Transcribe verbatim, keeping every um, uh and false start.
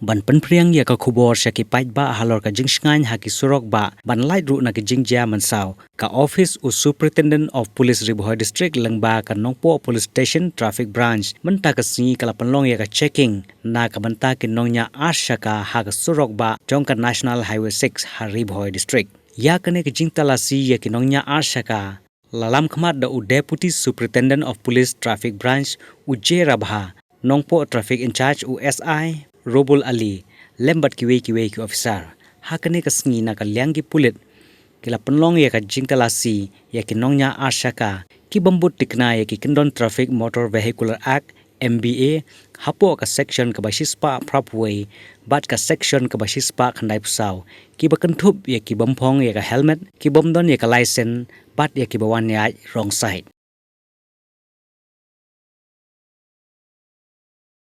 Ban pynpriang ïa ka khubor sha ki paidbah halor ka jingshngaiñ ha ki surok bah ban lait ruh na ki jingjia mynsaw, ka office u Superintendent of Police Ri Bhoi District lyngba ka Nongpoh Police Station Traffic Branch mynta ka sngi ka la pynlong ïa ka checking na ka bynta ki nongñiah ar shaka ha ka surok bah jong ka National Highway six ha Ri Bhoi District. Ïa kane ka jingtalasi ïa ki nongñiah ar shaka la lam khmat da u Deputy Superintendent of Police Traffic Branch u J Rabha, Nongpoh Traffic Incharge u S I Robul Ali, lem bad kiwei kiwei ki officer. Ha kane ka sngi na ka liang ki pulit ki la pynlong ïa ka jingtalasi ïa ki nongñiah ar shaka ki bym bud tikna ïa ki kyndon Traffic Motor Vehicular Act, M V A, hapoh ka section kaba shispah phra phew wei bad ka section kaba shispah khyndai phew saw, kiba kynthup ïa ki bym phong ïa ka helmet, ki bym don ïa ka license bad ïa kiba wan ïaid wrong side.